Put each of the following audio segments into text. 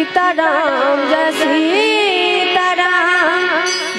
Sitaram Jai Sitaram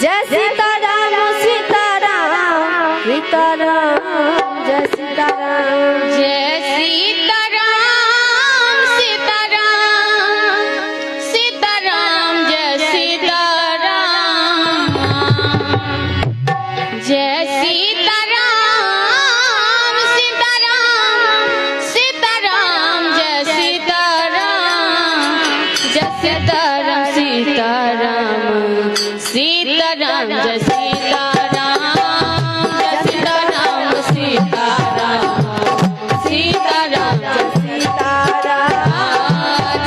Jai Sitaram Sitaram Sitaram Jai Sitaram Jai Sitaram Sitaram Sitaram Jai Sitaram Jai Sitaram Sitaram Sitaram Jai Sitaram Jai Sitaram Sitaram Sitaram Jai Sitaram Jai Sitaram Sitaram Sitaram Jai Sitaram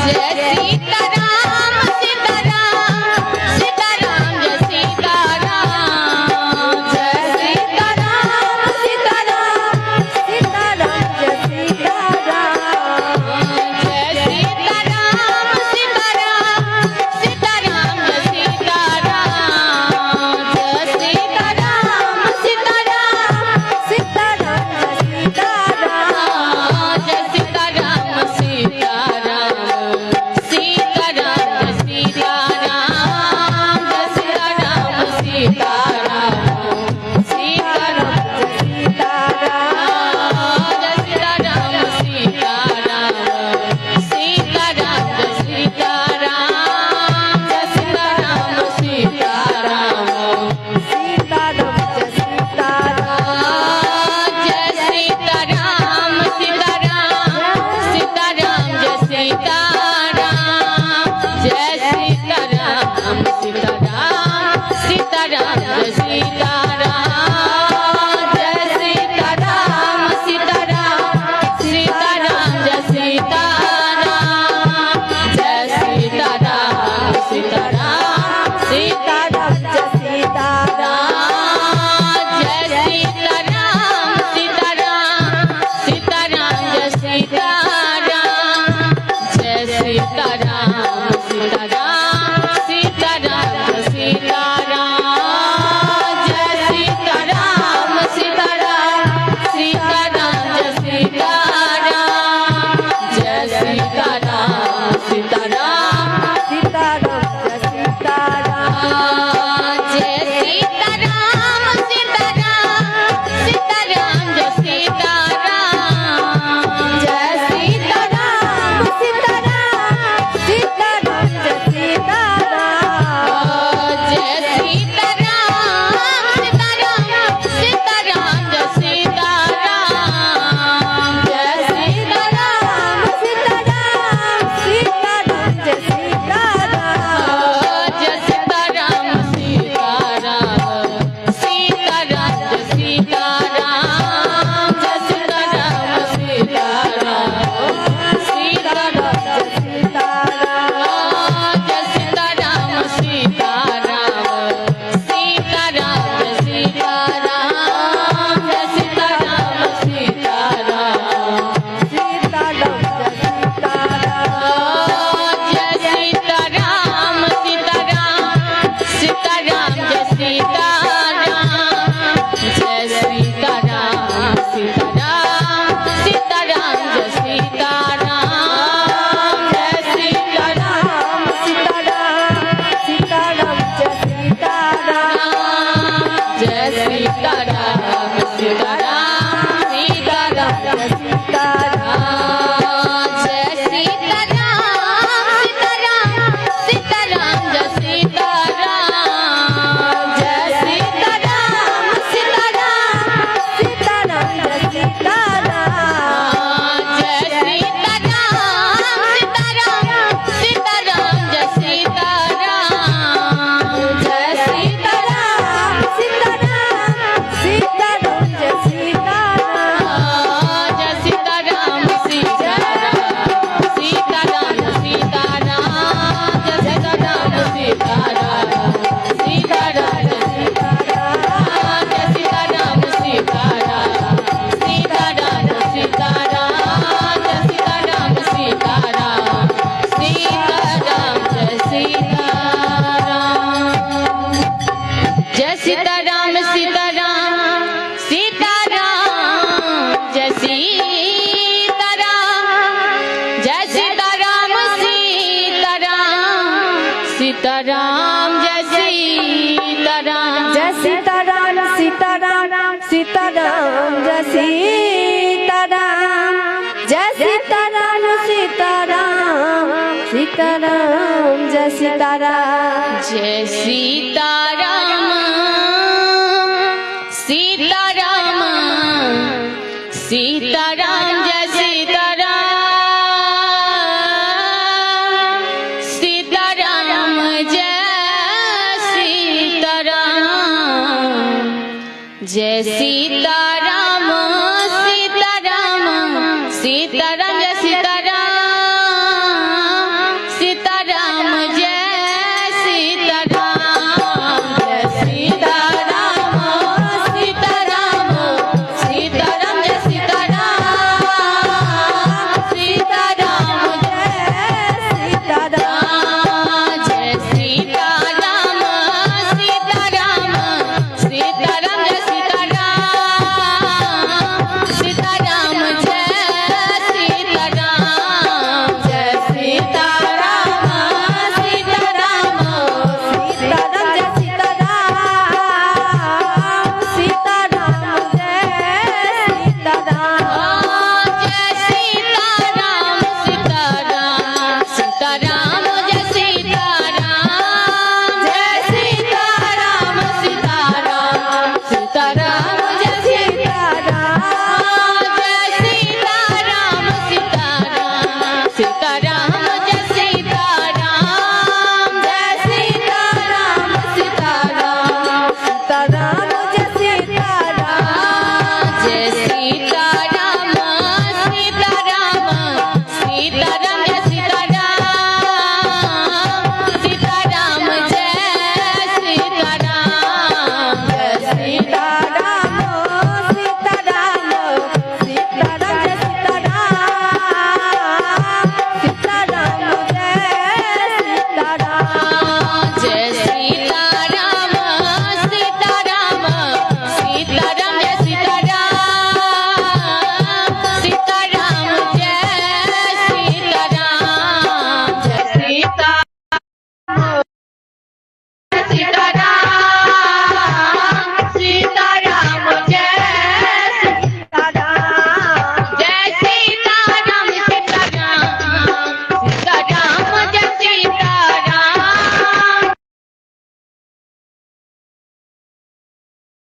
Jai Sitaram Sitaram Sitaram Jai Sitaram Jai Sitaram Sitaram Sitaram Jai Sitaram Jai Sitaram Sitaram Sitaram Jai Sitaram Jai Sitaram Sitaram Sitaram Jai Sitaram Jai Sitaram Sitaram Sitaram Jai Sitaram Jai Sitaram Sitaram Sitaram Jai Sitaram Jai Sitaram Sitaram Sitaram Jai Sitaram Jai Sitaram Sitaram Sitaram Jai Sitaram Jai Sitaram Sitaram Sitaram Jai Sitaram Jai Sitaram Sitaram Sitaram Jai Sitaram Jai Sitaram Sitaram Sitaram Jai Sitaram Jai Sitaram Sitaram Sitaram Sitaram Jai Sitaram Jai Sitaram Sitaram Sitaram Jai Sitaram Jai Sitaram Sitaram Sitaram Jai Sitaram Jai Sitaram Sitaram Sitaram Jai Sitaram Jai Sitaram Sitaram Sitaram Jai Sitaram Jai Sitaram Sitaram Sitaram Jai Sitaram Jai Sitaram Sitaram Sitaram Jai Sitaram. Jai Sitaram Sitaram Sitaram Jai Sitaram, Jai Sitaram Sitaram Sitaram Jai Sitaram. Jai Sitaram Sitaram Sitaram Jai Sitaram, Sitaram Jai Sitaram, Jai Sitaram.